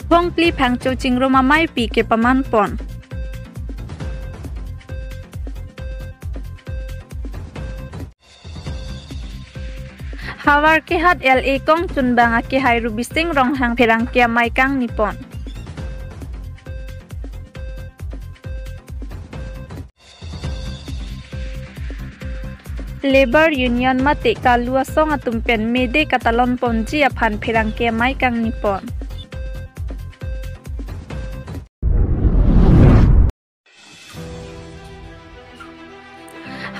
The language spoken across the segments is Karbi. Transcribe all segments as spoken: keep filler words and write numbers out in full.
Bongpli Phangcho Chingrum ameipi kepaman pon. Howraghat L A Kongchunbang akehai Rubising Ronghang pherangke amei kangni pon. Labour Union mate kalu asong atum pen mede katalon ponji aphan pherangke amei kangni pon.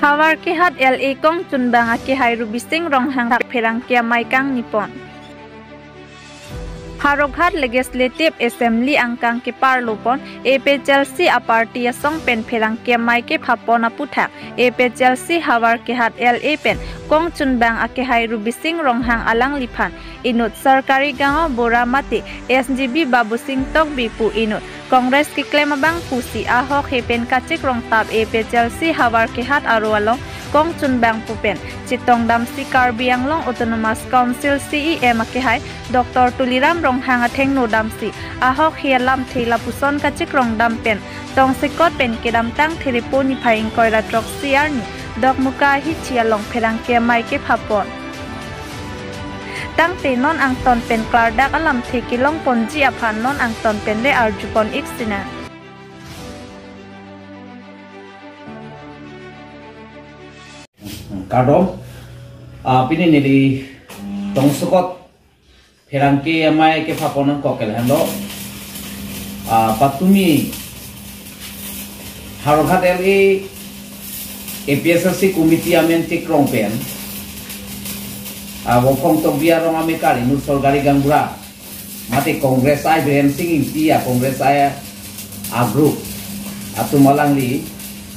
Howraghat L A Kongchunbang akehai Rubising Ronghang pherangke amei kangni pon. Howraghat Legislative Assembly angkang keparlo pon A P H L C aparty asong pen pherangke amei kepha pon aputhak A P H L C Howraghat L A pen Kongchunbang akehai Rubising Ronghang alangliphan inut Sarkari Gaon Bura mate S G B Babusing Tokbi pu inut Congress keklem abangphu si ahokhe pen kachekrong tap A P H L C Howraghat aro along Kongchunbang pu pen chetongdamsi Karbi Anglong Autonomous Council C E M akehai Doctor Tuliram Ronghang athengno damsi ahokhe alamthe lapuson kachekrong dam pen tongsekot pen kedamtang Therepo niphai ingkoi ra throksi arni Dokmoka ahithi along pherangke amei kepha pon. Tangte non angton pen klardak alamthe kelong ponji aphan non angton pen le arju pon ik sinang. Kardom, ah, pini neli tongsekot pherangke amei kepha pon nangkok ke lahenlo. Ah, patumi Howraghat L A A P H L C committee amen chekrong pen, ah, Wokong Tokbi arong amekar inut Sarkari Gaon Bura mate Congress I Birensing Ingti a Congress I a group atum alangli,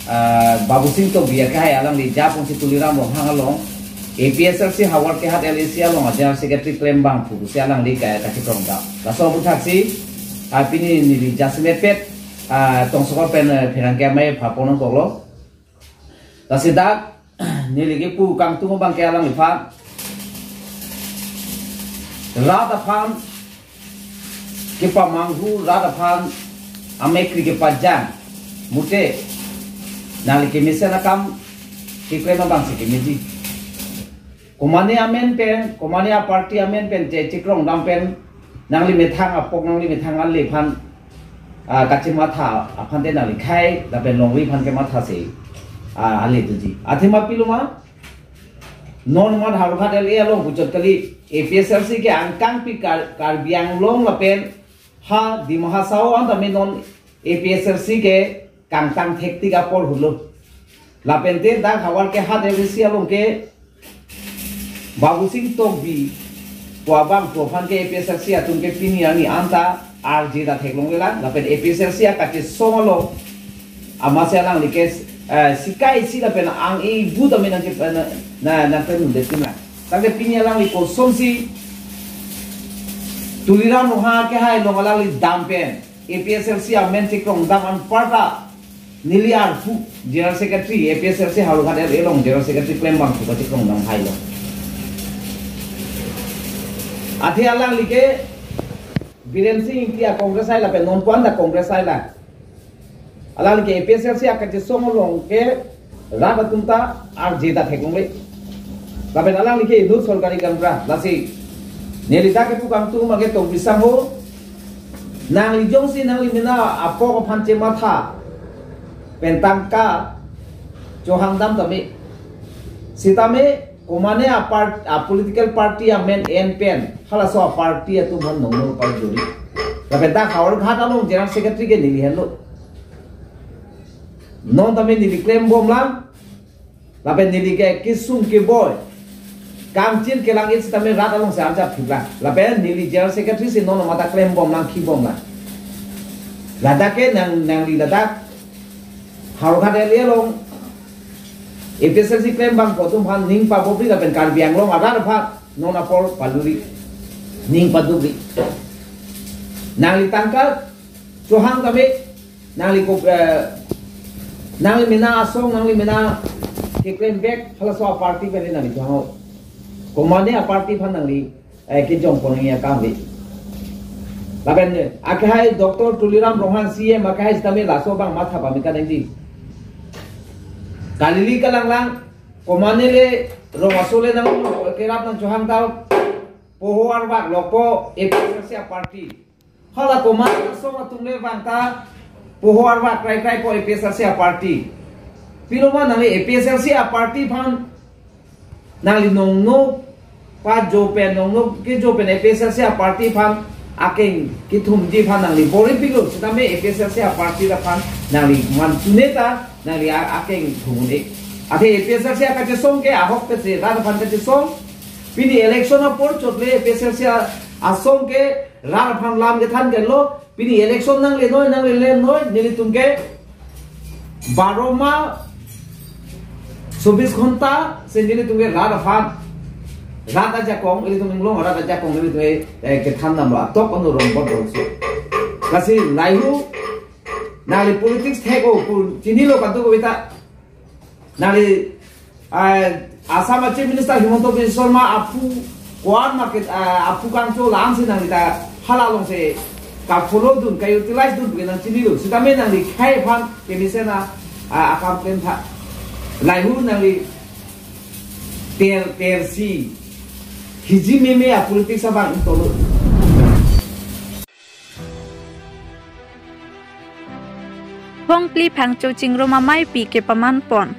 ah, Babusing Tokbi akehai alangli japonsi Tuliram Ronghang along A P H L C Howraghat L A C along a General Secretary klem abangphu si alangli kaya kachekrong dam. Laso aphuthaksi, ah, pini neli jasemet pet, ah, tongsekot pen, eh, pherangke amei pha pon nangkoklo. Lasi dak neli kepu kangtung abangke alangliphan rat aphan kepamanghu, rat aphan amekkri kepajang mute nangli kemesen akam keklem abangsi kemeji. Komane amen pen, komane aparty amen pen che chekrong dam pen nangli methang apok, nangli methang ale aphan, ah, kachematha aphan te nangli khei, lapen longri aphan kematha si, ah, ale tuji. Athema piloma, non mat Howraghat L A along puchot kali, A P H L C ke angkangpi Kar-, Karbi Anglong lapen ha Dima Hasao anta me non A P H L C ke kangtang thektik apor hulo. Lapen te dak Howraghat L A C along ke Babusing Tokbi pu abangphu aphan ke A P H L C atum ke pini arni anta arje ta theklonglelang. Lapen A P H L C akachesong along amatsi alangli ke, eh, sikai si lapen ang-e bu ta me nang ke, eh, na, na, nangklemdunde tim lang. Tangte pini alangli kosonsi Tuliram Ronghang akehai along alangli dam pen A P H L C amen chekrong dam anparta neli arpu General Secretary, A P H L C Howraghat L A along General Secretary klem abangphu kachekrong dam hailo. Athe alangli ke Birensing Ingti a Congress I lapen non pu anta Congress I la. Alangli ke A P H L C akachesong along ke rat atum ta arje ta theklongle. Lapen alangli ke inut Sarkari Gaon Bura. Lasi neli dak kepu kangtung abangke Tokbi sangho, nangli jongsi nangli mena apok aphan chematha pen tangka chohang dam tame. Sitame komane apart, a political party amen en pen halaso aparty atum aphan nongno pajori. Lapen dak Howraghat along General Secretary ke neli henlo. Non tame neli klem bomlang. Lapen neli ke kesung keboi, kangchir kelang-it sitame rat alongsi arjap thiplang. Lapen neli General Secretary si non mata klem bomlang, khi bomlang. Ladak ke nang, nangli ladak Howraghat L A along A P H L C klem abangphu atum aphan ning pabopri lapen Karbi Anglong arat aphan non apor paluri, ning padukri. Nangli tangka chohang tame, nangli ko, eh, nangli mena asong, nangli mena keklem bek halaso aparty pen nangli chohang. Komane aparty aphan nangli, eh, kejong pon nangji akam le. Lapen akehai Doctor Tuliram Ronghang C E M akehai sitame laso abang matha pame kanangji. Kalili kalanglang, komatne le rong aso le nang kerap nangchohang ta, poho arvak lokpo A P H L C a-party. Hala komat asong atum le vangta poho arvak kraikraipo A P H L C a-party. Pilo ma nangli A P H L C a-party aphan nangli nongno pajo pen, nongno kejo pen A P H L C a-party aphan akeng kethumji aphan nangli bor-ipiklo, sitame A P H L C a-party aphan nangli man tune ta nangli a-, akeng thum un-e. Athe A P H L C akachesong ke ahok pese rat aphan kachesong. Pini election apor chot le A P H L C a-, asong ke rat aphan lam kethan kelo. Pini election nangle noi, nangle le noi, nelitum ke baro ma chobis ghonta si nelitum ke rat aphan, rat ajakong, nelitum inglong rat ajakong, nelitum ke, eh, kethan damlo, atok anu rongbot rongso. Lasi laihu, nangli politics thek-o pu chinilo kadokave ta. Nangli, ah, Assam a-Chief Minister Himanta Biswa Sarma aphu ko-an market, ah, aphu kangcho lam si nangli ta hala along si ka-follow dun, ka-utilize dun pu ke nang chinilo. Sitame nangli khei aphan kemesen a, ah, akam klem tha. Laihu nangli ter, tersi hiji meme a-politics abang tolo. Phongphli phangcho chingrum ameipi kepaman pon.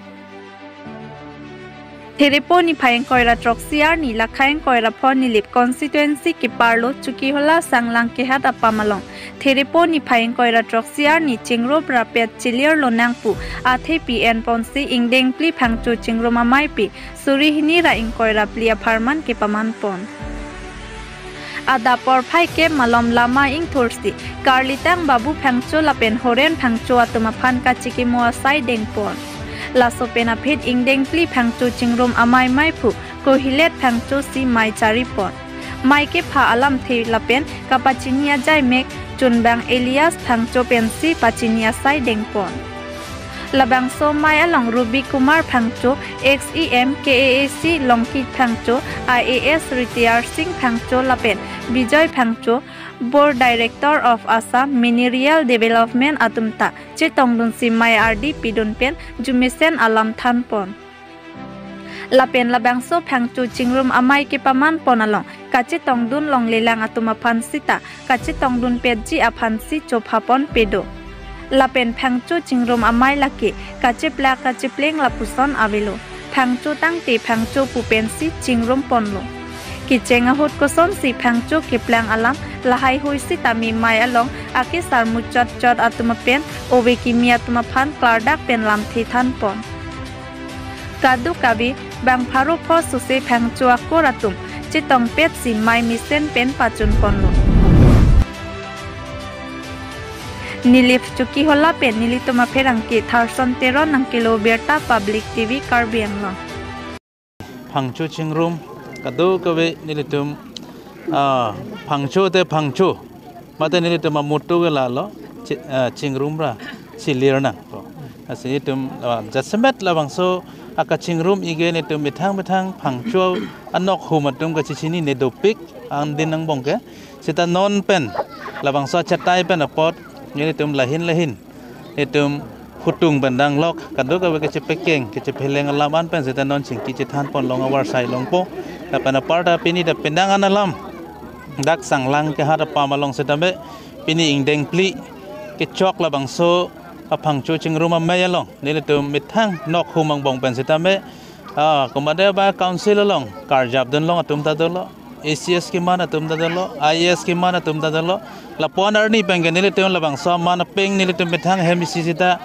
Therepo niphai ingkoi ra throksi arni lakhai ingkoi ra pho Nilip constituency keparlo Chokihola Sanglang kehat apam along Therepo niphai ingkoi ra throksi arni chingrum rapet chelir lonang pu athepi enponsi ingdeng phli phangcho chingrum ameipi suri hini ra ingkoi ra phli apharman kepaman pon. Adap porphai ke malom lama ingthursi Karlitang Babu Phangcho lapen Horen Phangcho atum aphan kachikimo asai dengpon. Laso pen aphi ingdeng phli phangcho chingrum amei meiphu Kohilet Phangcho si mei charipon. Mei kepha alamthe lapen kapachini ajaimek chunbang Elias Phangcho pensi pachini asai dengpon. Labangso mei along Ruby Kumar Phangcho, ex E M K A A C Longki Phangcho, I A S Retired Singh Phangcho lapen Bijoy Phangcho, Board Director of Assam Mineral Development atum ta chetongdunsi mei ardi pidun pen jumesen alam thanpon. Lapen labangso phangcho chingrum amei kepaman pon along kachetongdun longlelang atum aphan sita kachetongdun petji aphansi chophapon pedo. Lapen phangcho chingrum amei lake kacheplak kachepleng lapuson avelo. Phangcho tangte phangcho pu pensi chingrum ponlo. Kecheng ahut kosonsi phangcho keplang alam lahai hui sitame mei along akesar muchot chot atum pen ove kimi atum aphan klardak pen lamthe thanpon. Kadokave bang pharo pho sose phangcho akur atum chetongpetsi mei mesen pen pachunponlo. Nilip Chokihola pen nelitum apherangke Tharson Teron nangkelo birta Public T V Karbi Anglong. Phangcho chingrum kadokave nelitum, ah, phangcho te phangcho. Mate nelitum amutu ke lalo, chi-, ah, chingrum ra chelir nang. Lasi itum, ah, jasemet labangso akachingrum ige nelitum methang methang phangcho anok hum atum kachechinine dopik, angdin angbong ke. Sita non pen labangso achatai pen apot nelitum lahin lahin itum hutung pen danglok, kadokave kachepekeng kachepheleng alam an pen sita non chingki chethanpon long avarsai longpo. Lapen aparta pini ta penang an alam dak Sanglang kehat apam along sitame pini ingdeng phli kechok labangso aphangcho chingrum amei along nelitum methang nok hum angbong pen sitame, ah, komatne ba council along karjap dunlong atum ta dolo, A C S keman atum ta dolo, I A S keman atum ta dolo. Lapu-an arni pen ke nelitum labangso aman apeng nelitum methang hem isi sita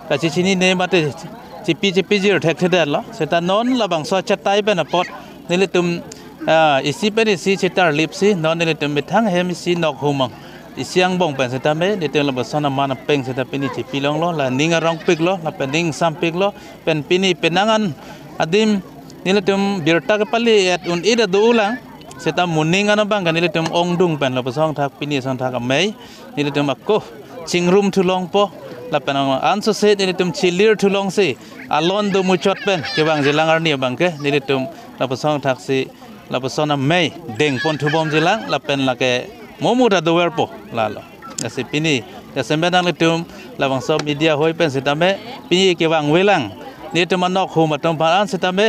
kachechinine mate chipi chipi jir thekthedetlo. Sita non labangso achatai pen apot nelitum, ah, isi pen isi chetarlipsi non nelitum methang hem isi nok hum ang isi angbong pen sitame nelitum lapuson aman apeng sita pini chepilonglo, la ning arongpiklo, lapen ning sampiklo, pen pini penang an adim nelitum birta kepali et un-e ta dolang. Sita moning ano bang ke nelitum ongdung pen lapuson thak pini asonthak amei nelitum ako chingrum thulongpo. Lapen ang ansose nelitum chelir thulongsi alon do muchot pen kevangjilang arni abang ke nelitum lapuson thaksi lapuson amei dengpon thubomjilang lapen lake momu ta doverpo lalo. Lasi pini jasemet nanglitum labangso media hoi pen sitame pini kevang velang. Netum anok hum atum aphan sitame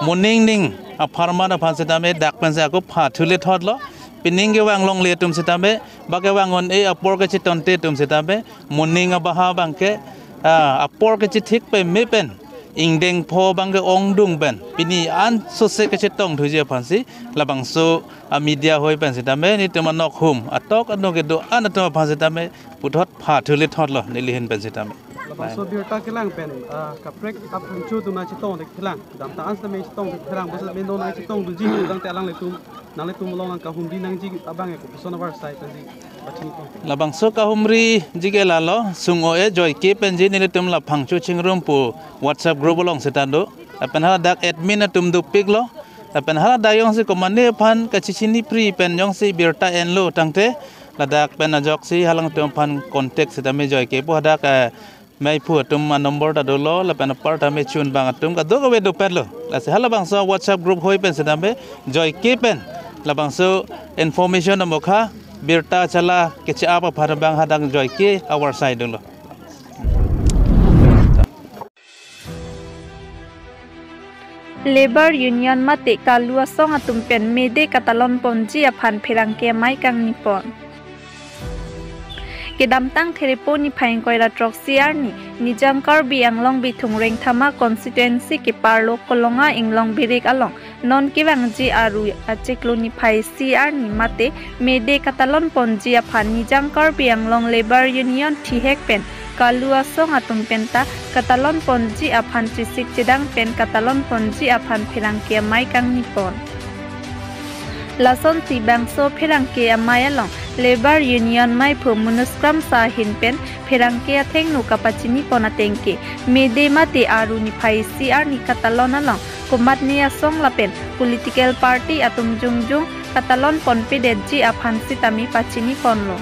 moning ning apharman aphan sitame dak pensi ako phathu lethotlo. Pining kevang longle atum sitame ba kevang un-e apor kachetonte atum sitame moning abaha abangke, ah, apor kachethik peme pen ingdeng pho abangke ongdung pen pini ansose kachetongthuji aphansi labangso a media hoi pen sitame netum anok hum atok anok kedo-an atum aphan sitame puthot phathu lethotlo neli ahin pen sitame. Labangso birta kelang pen, ah, kaprek aphangcho atum nangchetongdek phelang, kedamtang an sitame chetongdek phelang, bangso sitame non nangchetongdunji, tangte alanglitum, nanglitum along nangkahumri nangji abang ya kopuson avarsai pensi pachini pon. Labangso kahumriji ke lalo, sung-o-e joike penji nelitum la Phangcho Chingrum pu WhatsApp group along sitame do. Lapen haladak admin atum dopiklo. Lapen haladak jongsi komane aphan kachechini pri pen jongsi birta enlo tangte, ladak pen ajoksi halangtum aphan contact sitame joike pu hadak, eh, meiphu atum a number ta dolo, lapen aparta mechun abang atum kadokave dopetlo. Lasi halabangso WhatsApp group hoi pen sitame joike pen labangso information amokha birta chala keche-ap aphan abang hadak joike avarsai dolo. Labour Union mate kalu asong atum pen mede katalon ponji aphan pherangke amei kangni pon. Kedamtang Therepo niphai ingkoi ra throksi arni, Nijang Karbi Anglong Bithung Rengthama constituency keparlo Kolonga Inglong Birik along non kevangji Aru achiklo niphai isi arni mate mede katalon ponji aphan Nijang Karbi Anglong Labour Union thihek pen kalu asong atum penta katalon ponji aphan chesik chedang pen katalon ponji aphan pherangke amei kangni pon. Lasonsi bangso pherangke amei along Labour Union meiphu Manoj Kramsa ahin pen pherangke athengno kapachini pon ateng ke mede mate Aru niphai isi arni katalon along komatne asong lapen political party atum jongjong katalon ponpedetji aphan sitame pachini ponlo.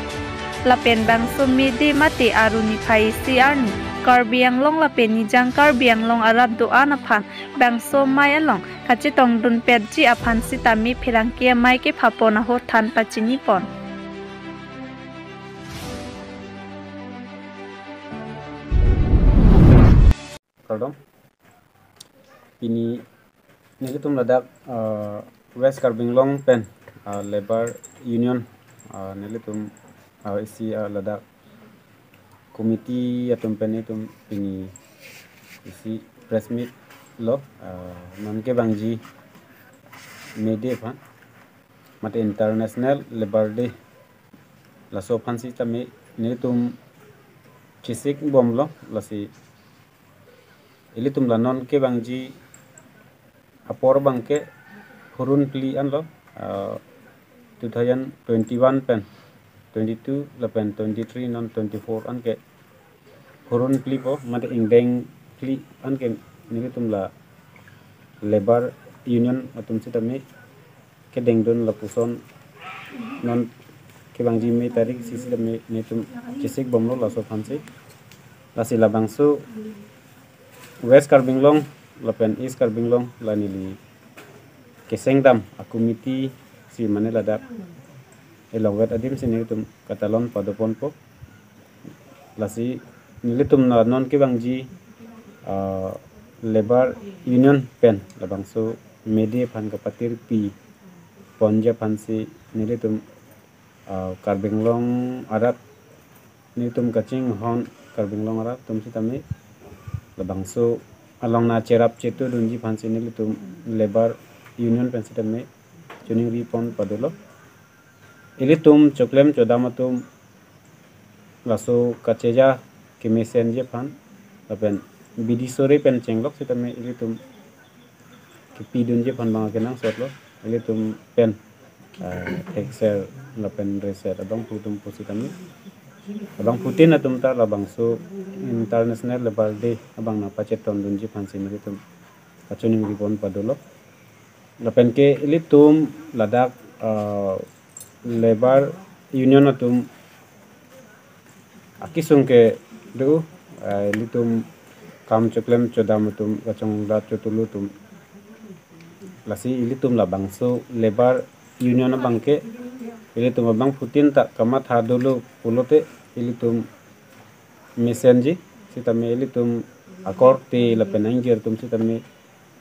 Lapen bangso mede mate Aru niphai isi arni Karbi Anglong lapen Nijang Karbi Anglong arat do-an aphan bangso amei along kachetongdunpetji aphan sitame pherangke amei kephapon ahut than pachini pon. Kardom. Pini nelitum ladak, ah, West Karbi Anglong pen, ah, Labour Union, ah, nelitum, ah, isi, ah, ladak committee atum pen netum pini isi press meet lo, ah, non kevangji mede aphan mate International Labour Day, laso aphan sitame netum chesik bomlo. Lasi ilitum la non kevangji apor abangke hurun phli anlo, ah, two thousand twenty-one pen twenty-two lapen twenty-three non twenty-four anke hurun phlipo mate ingdeng phli anke nelitum la Labour Union atum sitame kedengdun lapuson non kevangji mei tarik isi sitame netum chesik bomlo laso aphansi. Lasi labangso West Karbi Anglong lapen East Karbi Anglong la neli kesengdam a committee si mane ladak elongvet adim si netum katalon padoponpo. Lasi nelitum la non kevangji, ah, Labour Union pen labangso mede aphan kapatirpi ponji aphansi nelitum, ah, Karbi Anglong arat netum kachinghon Karbi Anglong arat atum sitame labangso along na cherap chetudunji aphansi nelitum Labour Union pen sitame choningri pon padolo. Ilitum choklem chodam atum laso kacheja kemesenji aphan lapen bidi sore pen chenglok sitame ilitum kepidunji aphan bang kenangsotlo. Ilitum pen, eh, thekser lapen reser abangphu atum pusitame abangphutin atum ta labangso International Labour Day abang nangpachetondunji aphansi nelitum kachoningri pon padolo. Lapen ke ilitum ladak, eh, Labour Union atum akesung ke do, eh, ilitum kam choklem chodam atum kachongdat chotulu atum. Lasi ilitum labangso Labour Union abangke ilitum abangphutin ta kamatha dolo pulote ilitum mesenji, sitame ilitum akorte lapen angjir atum sitame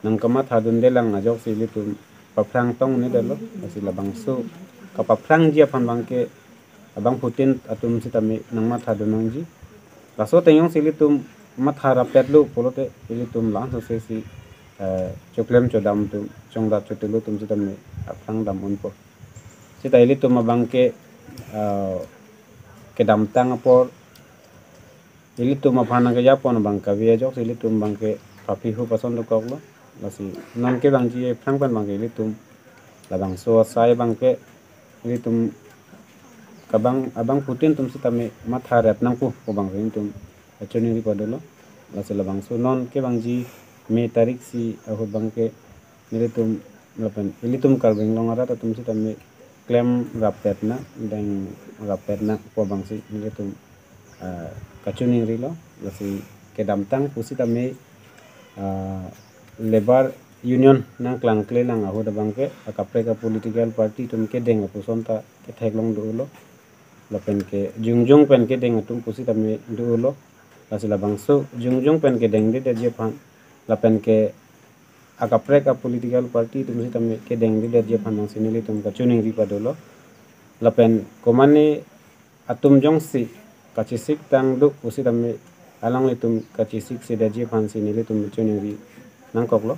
nangkamathadunde lang ajoksi ilitum paphrang tong ni dalo, lasi labangso kapaphrangji aphan abangke abangphutin atum sitame nangmathadun nangji. Laso ateng jongsi ilitum matha rapetlo pulote ilitum langsose si, eh, choklem chodam atum, chongdat chotilo atum sitame aphrang dam unpo. Sita ilitum abangke, eh, kedamtang apor ilitum aphan nangkejapon abang kave ajoksi ilitum abangke paphi hu pason dokoklo. Lasi non kevangji aphrang pen abangke ilitum labangso asai abangke ilitum kabang abangphutin atum sitame matha rep nangpo pu abangke ilitum kachiningri padolo. Lasi labangso non kevangji May tarik isi ahut abangke nelitum lapen ilitum Karbi Anglong arat atum sitame klem rapet nang, deng rapet nangpo abangsi nelitum, ah, kachiningrilo. Lasi kedamtang pusitame, ah, Labour Union nangklangkle lang ahut abangke akaprek a-political party atum kedeng lapuson ta ketheklong dolo. Lapen ke jongjong pen kedeng atum pusitame dolo. Lasi labangso jongjong pen kedengdedetji aphan lapen ke akaprek a-political party atum sitame kedengdedetji aphan nangsi nelitum kachiningri padolo. Lapen komane atum jongsi kachesik tang do pusitame alanglitum kachesik sedetji aphansi nelitum chiningri nangkoklo.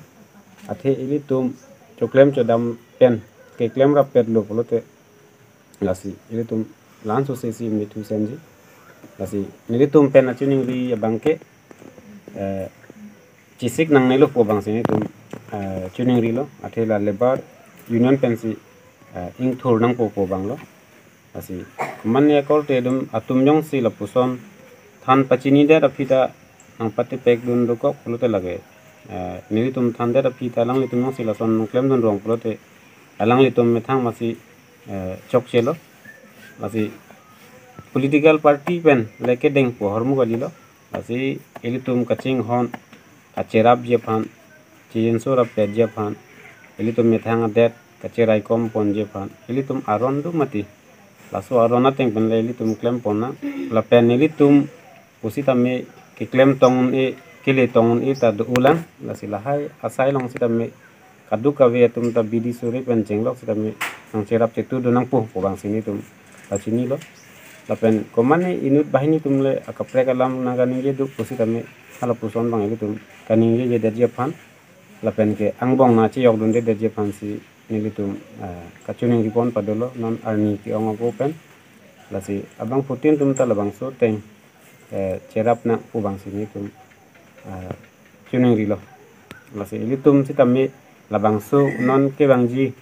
Athe ilitum choklem chodam pen keklem rapetlo pulote lasi ilitum langsose si mithu senji. Lasi nelitum pen achiningri abangke, eh, chesik nangnelo pu abangsi nelitum, eh, chiningrilo. Athe la Labour Union pensi, eh, ingthur nangpo pu abanglo. Lasi mane akorte atum atum jongsi lapuson than pachinidet aphi ta nangpatipekdun dokok pulote lake, eh, nelitum thandet aphi ta alanglitum jongsi lason nangklemdun rong pulote alanglitum methang masi, eh, chokchelo. Lasi political party pen le kedengpo ahormu kalilo. Lasi ilitum kachinghon kacherapji aphan, chijinso rapetji aphan, ilitum methang adet kacherai komponji aphan ilitum aron do mati. Laso aron ateng pen le ilitum klempon nang. Lapen ilitum pusitame keklem tong un-e, kele tong un-e ta do-ulang. Lasi lahai asai along sitame kadokave atum ta bidi sore pen chenglok sitame nangcherap chetudun nangpo pu abangsi nelitum pachinilo. Lapen komane inut banghini atum le akaprek alam nangkaningje do pusitame halapuson abang ilitum kaningjejedetji aphan lapen ke angbong nangchejokdundedetji aphansi nelitum, eh, kachiningri pon padolo non arni ke-ong ago pen. Lasi abangphutin atum ta labangso ateng, eh, cherap nang pu abangsi nelitum, eh, chiningrilo. Lasi ilitum sitame labangso non kevangji,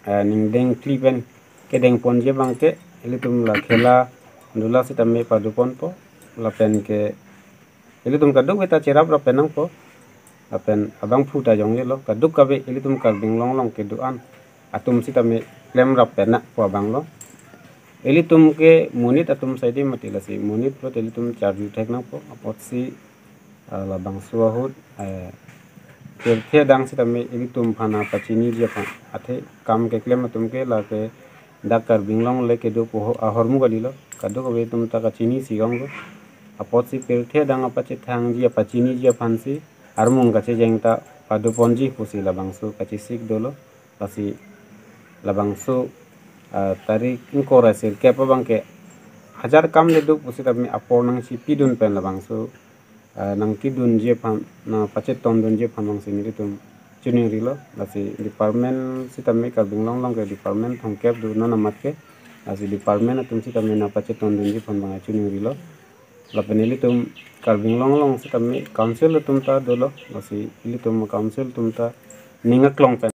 eh, ningdeng kli pen kedengponji abangke ilitum la khela dula sitame padoponpo lapen ke ilitum kadokave ta cherap rap pen nangpo. Lapen abangphu ta jongjelo, kadokave ilitum Karbi Anglong along kedo-an atum sitame klem rap pen nang pu abanglo. Ilitum ke monit atum saide mati, lasi monit pulote ilitum charju thek nangpo. Apotsi, ah, labangso ahut, eh, pirthe adang sitame ilitum aphan nangpachiniji aphan, athe kam keklem atum ke lake dak Karbi Anglong le kedo pu ahormu kalilo. Kadokave atum ta kachinisi onglo. Apotsi pirthe adang apachethangji apachiniji aphansi armung kachejeng ta padoponji pusi labangso kachesik dolo. Lasi labangso, ah, tarik ingkoi ra sirkep abangke hajar kam le do pusitame apor nangchipidun pen labangso, ah, nangkedunji aphan, nangpachetongdunji aphan abangsi nelitum chiningrilo. Lasi department sitame Karbi Anglong along ke department thomkep do non amat ke. Lasi department atum sitame nangpachetongdunji aphan abang chiningrilo. Lapen ilitum Karbi Anglong along sitame council atum ta dolo. Lasi ilitum council atum ta ning aklong pen